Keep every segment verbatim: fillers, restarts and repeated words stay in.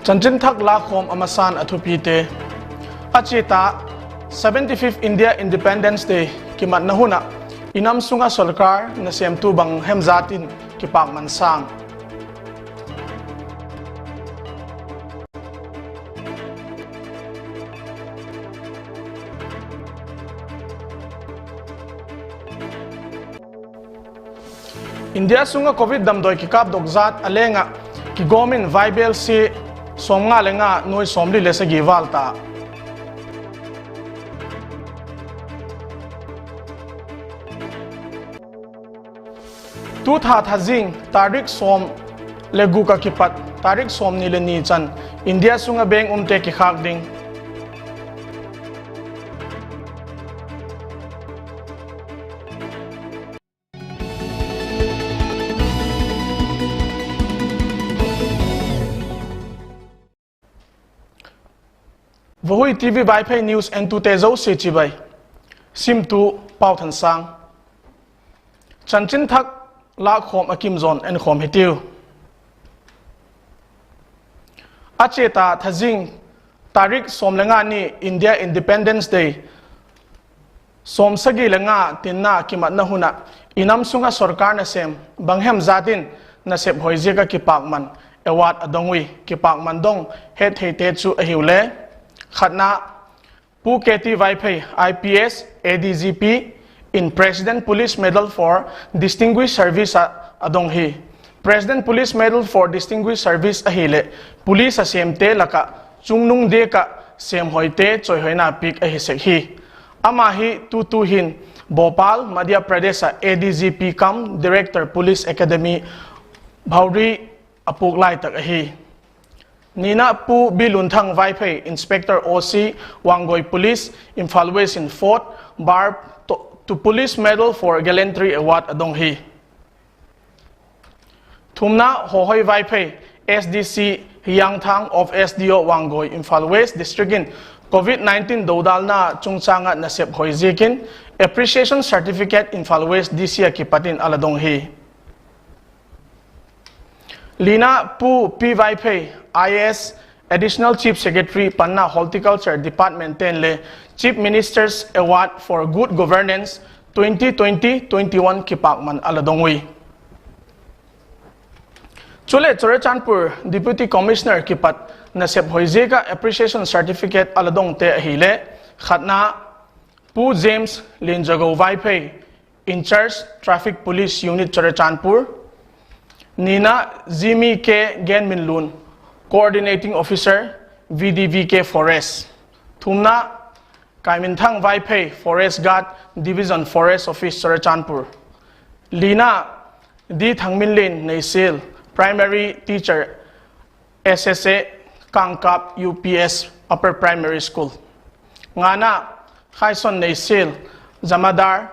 Chanchin thak lâkkhawm a masa'n a thupite. A chia ta, seventy-fifth India Independence Day kimatna hun ah i nam sung ah sorkar nasêmtu bang hem zat in kipâkman sâng. India sung ah Covid damdawi kikâpdok zat a leng ah kigawm in vaibelsia sawmnga le nga, nuai sawmli le sagi vâl ta. Tu tha thazing tarik sawm le guk ah kipat tarik sawmni le ni chan India sung ah beng umte kikhâk ding. Vahui TV Vaiphei news entute zosia chibai. Simtu Pauthansâng. Chanchin thak lâkkhawm a kim zaw'n enkhawm hitiu. A chia ta thazing tarik sawm le nga ni India Independence Day sawmsagi le nga tinna kimatna hun ah i nam sung ah sorkar nasêm bang hem zat in nasep hoi ziak ah kipâkman award a dong ui. Kipâkman dong hettheite chu ahiu le, khatna, Pu K T Vaiphei, IPS, ADGP, in President Police Medal for Distinguished Service ah a dong hi. President Police Medal for Distinguished Service ahileh police a sêmte lak ah chungnung diak ah sêmhoite chawihoina piak ahi sek hi. Ama hi tutu hin Bhopal, Madhya Pradesh ah ADGP cum Director Police Academy, Bhowrie a puak lai tak ahi. Nina, Pu B Lunthang Vaiphei, Inspector OC, Wangoi Police, Imphal West in Fourth Bar to, to Police Medal for Gallantry Award a dong hi. Thumna, Hohoi Vaiphei, SDC, Hiangthang of SDO Wangoi, Imphal West District in Covid nineteen dodalna chungchâng ah nasep hoi ziakin Appreciation Certificate Imphal West DC ah kipat in a la dong hi. Lina, Pu P Vaiphei, IAS, Additional Chief Secretary, Panna Horticulture Department te'n le Chief Minister's Award for Good Governance twenty twenty twenty-one kipâkman a la dong ui. Chuleh Churachandpur Deputy Commissioner kipat nasep hoi ziak ah Appreciation Certificate a la dongte ahileh, khatna, Pu James Lianzago Vaiphei, In-charge Traffic Police Unit Churachandpur, nina, Jimmy K Genminlun, Coordinating Officer, VDVK Forest, thumna, Kaiminthang Vaiphei, Forest Guard, Division Forest Office Churachandpur, lina, D Thangminlen Neisial, Primary Teacher, SSA, Kangkap UPS Upper Primary School, ngana, Khaison Neisial, Jamadar,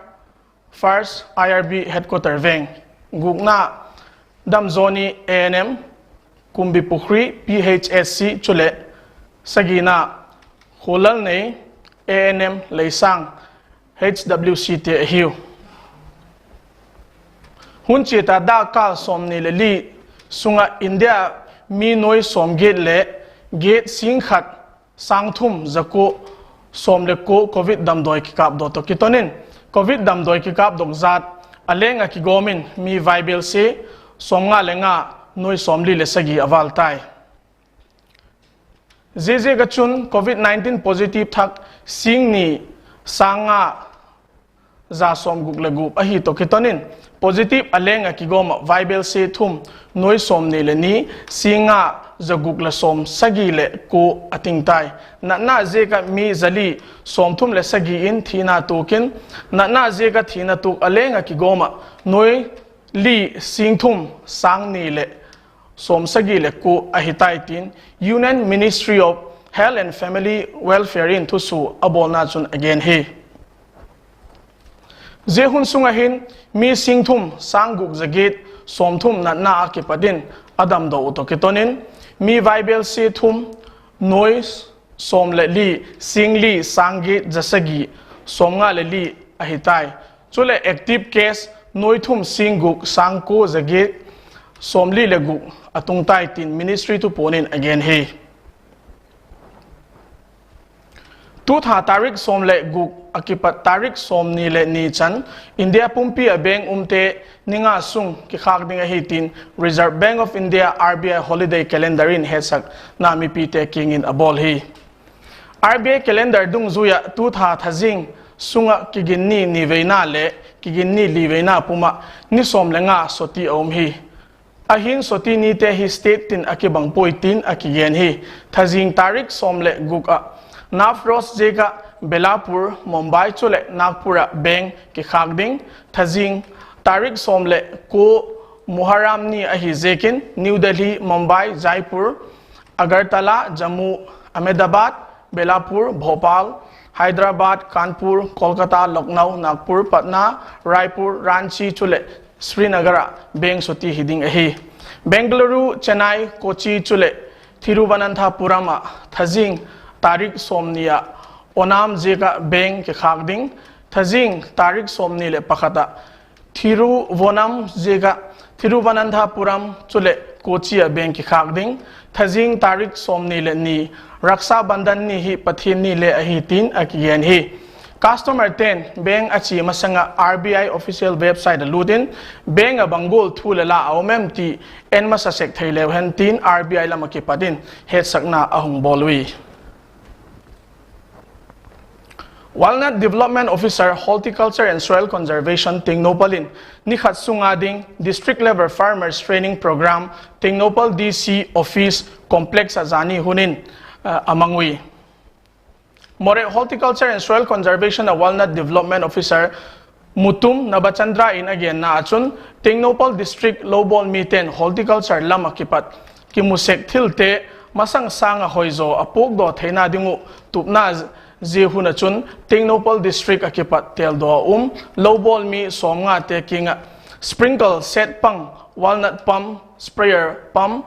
First IRB Headquarter Veng, gukna, Damzoni ANM, Kumbipukhri PHSC chuleh sagina, Khulalnei ANM Leisang HWC te ahiu. Hun chia ta dakkal sawmni le li sung ah India mi nuai sawmgiat le giat sîng khat sâng thum za kua sawm le kua Covid damdawi kikâpdok tawh kiton in, Covid damdawi kikâpdok zat a leng ah kigawm in mi vaibelsia sawmnga le nga, nuai sawmli leh sagi a vâl tai. Ziaziak ah chun Covid nineteen positive thak sîng ni sâng nga za sawmguk leh gup ahi tawh kiton in, positive a leng ah kigawm ah vaibelsia thum, nuai sawmni leh ni, sîng nga, za guk leh sawmsagi leh kua a ting tai. Natna ziak ah mi za li sawmthum leh sagi in thina tuak in, natna ziak ah thina tuak a leng ah kigawm ah nuai li sîng thum sâng ni leh sawmsagi leh kua ahi tai tin Union Ministry of Health and Family Welfare in thusua a bawlna chun a gen hi. Zia hun sung ah hin mi sîng thum sâng guk za giat sawmthum natna ah kipat in a damdawi uh tawh kiton in, mi vaibelsia thum, nuai sawm leh li, sîng li sâng giat za sagi sawmnga leh li ahi tai. Chuleh active case nuai thum sîng guk sâng kua za giat sawmli leh guk a tung tai tin Ministry thupuan in a gen hi. Tu tha tarik sawm leh guk ah kipat tarik sawmni leh ni chan India pumpi ah bank umte ni nga sung kikhâk ding ahi tin Reserve Bank of India, R B I holiday calendar in hetsakna mipite kiang in a bawl hi. R B I calendar dungzui ah tu tha thazing sung ah Kiginni ni veina leh Kiginni li veina pum ah ni sawm le nga sawti a um hi. Ahin sawti nite hi state tin a kibang puai tin a kigen hi. Thazing tarik sawm leh guk ah Navroz ziak ah Belapur, Mumbai chuleh Nagpur ah bank kikhâk ding. Thazing tarik sawm leh kua Muharram ni ahi ziakin New Delhi, Mumbai, Jaipur, Agartala, Jammu, Ahmedabad, Belapur, Bhopal, Hyderabad, Kanpur, Kolkata, Lucknow, Nagpur, Patna, Raipur, Ranchi chuleh Srinagar ah bank sawti hi ding ahi. Bengaluru, Chennai, Kochi chuleh Thiruvananthapuram ah thazing tarik sawmni ah Onam ziak ah bank kikhâk ding. Thazing tarik sawmni leh pakhat ah Thiruvonam ziak ah Thiruvananthapuram chuleh Kochi ah bank kikhâk ding. Thazing tarik sawmni leh ni Raksha Bandhan ni hi Pathian ni le ahi tin a kigen hi. Customerte'n bank a chia masang ah R B I official website ah lût in bank ah bang gual thu le la a um em ti en masa sek thei leu hen tin R B I lam ah kipat in hetsakna a hung bawl ui. Walnut Development Officer, Horticulture and Soil Conservation, Tengnoupal in ni khat sung a ding District Level Farmers Training Programme, Tengnoupal D C Office Complex ah zani hun in a mang ui. Moreh Horticulture and Soil Conservation ah Walnut Development Officer Mutum Nabachandra in a genna ah chun, Tengnoupal District lobawl mite'n horticulture lam ah kipat kimu sek thilte masang sâng ah hoizaw a puakdaw theina ding uh tupna zia hun ah chun Tengnoupal District ah kipat têldaw a um lobawl mi sawmngate kiang ah sprinkle set pang, walnut pump, sprayer pump,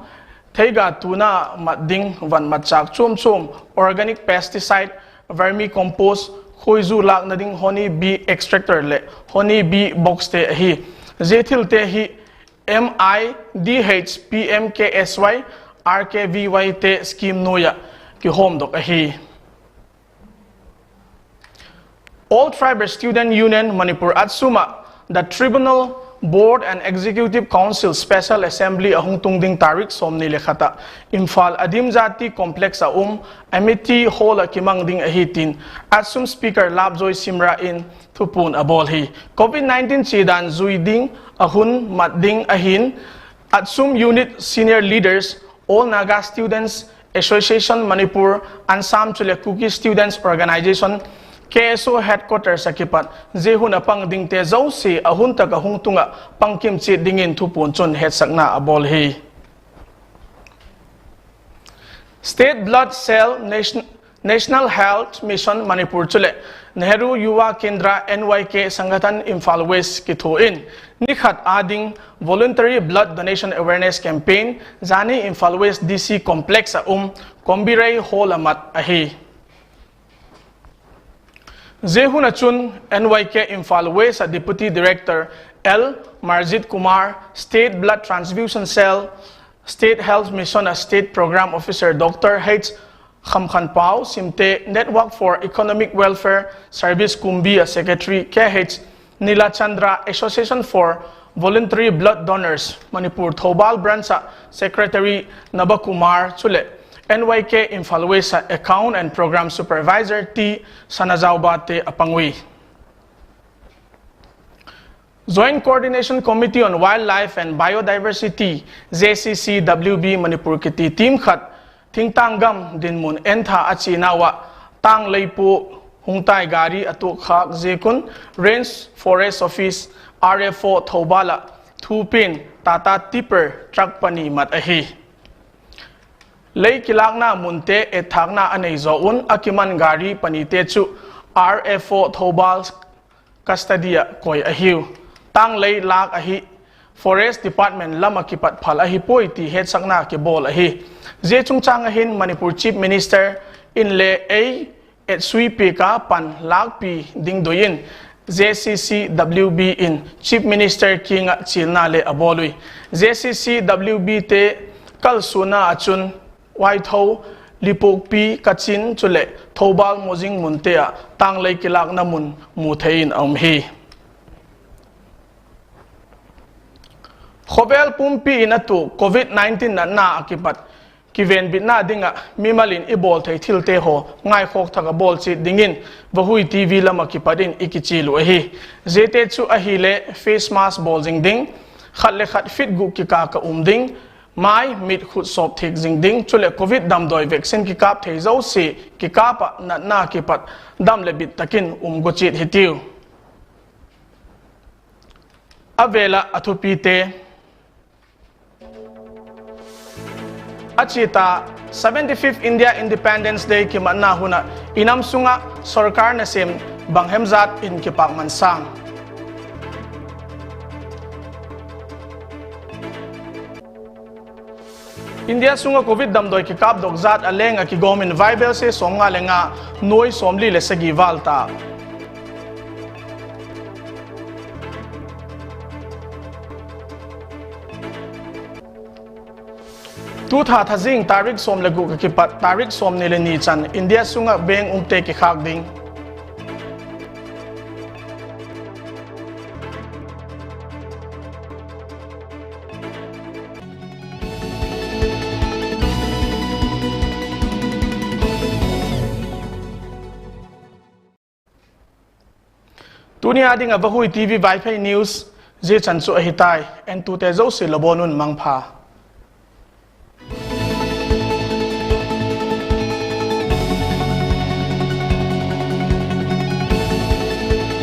theiga tuna mat ding van matchâk chuam chuam, organic pesticide, vermicompost, khuaizu lâkna ding honey bee extractor leh honey bee boxte ahi. Zia thilte hi M I D H P M K S Y, R K V Y te scheme nuai ah kihawmdok ahi. All Tribal Student Union Manipur, ATSUM ah The Tribunal, Board and Executive Council Special Assembly a hung tung ding tarik sawmni le khat ah Imphal Adim Jati Complex ah um Amity Hall ah kimang ding ahi tin ATSUM Speaker Lapjoy Simra in thupuan a bawl hi. Covid nineteen chiadan zui ding a hun mat ding ahi'n, ATSUM Unit Senior Leaders, All Naga Students Association Manipur, ANSAM chuleh Kuki Students Organisation, K S O Headquarters ah kipat zia hun a pang dingte zosia a hun tak ah hung tung ah pangkim chiat dingin thupuan chun hetsakna a bawl hi. State Blood Cell, Nation-, National Health Mission Manipur chuleh Nehru Yuva Kendra, N Y K Sangathan Imphal West kithua in ni khat a ding Voluntary Blood Donation Awareness Campaign zani Imphal West D C Complex ah um Kombirei Hall ah mat ahi. Zia hun ah chun N Y K Imphal West ah Deputy Director L Marjit Kumar, State Blood Transfusion Cell, State Health Mission ah State Program Officer Doctor H Khamkhanpau Simte, Network for Economic Welfare Service Kumbi ah Secretary K H Nilachandra, Association for Voluntary Blood Donors Manipur Thoubal Branch ah Secretary Nabakumar chuleh N Y K Imphal West ah Account and Program Supervisor T Sanajaoba te a pang ui. Joint Coordination Committee on Wildlife and Biodiversity, J C C W B Manipur kiti team khat thingtang gam dinmun entha a chianau ah tânglei pua hung tai gari a tuakkhâk ziak un Range Forest Office, R F O Thoubal ah thupia'n Tata tipper truck pani mat ahi. Lei kilâkna munte etthâkna a nei zaw un a kiman gari panite chu R F O Thoubal custody ah koi ahiu. Tânglei lâk ahi, Forest Department lam ah kipat phal ahi puai ti hetsakna kibawl ahi. Zia chungchâng ah hin Manipur Chief Minister inle ei etsui piak a pan lâkpi ding doi in J C C W B in Chief Minister kiang ah chialna le a bawl ui. J C C W B te kalsuanna ah chun Waitho Lipokpi, Kachin chuleh Thoubal, Mojing munte ah tânglei kilâkna mun mu thei in a um hi. Khawvel pumpi in a tuak Covid nineteen natna ah kipat kivenbitna ding ah mimal in i bawl thei thilte haw ngaikhawk thak ah bawl chiat dingin Vahui TV lam ah kipat in i kichial uh ahi. Ziate chu ahile face mask bawl zing ding, khat le khat feet guk kikâl ah um ding, mai mit khut sawp thik zing ding, chuleh Covid damdawi vaccine kikâp thei zosia kikâp ah natna kipat dam leh bit tak in um gua chiat hitiu. A vêl ah a thupite. A chiat a, seventy-fifth India Independence Day kimatna hun ah i nam sung ah sorkar nasêm bang hem jat in kipâkman sâng. India sung ah Covid damdawi kikâpdok jat a leng ah kigawm in vaibelsia sawmnga le nga, nuai sawmli leh sagi vâl ta. Tu tha thazing tarik sawm le guk ah kipat tarik sawmni le ni chan India sung ah veng umte kikhâk ding. Tuni a ding ah Vahui TV Vaiphei News zia chan chu ahi tai. Entute zosia la bawn un mangpha.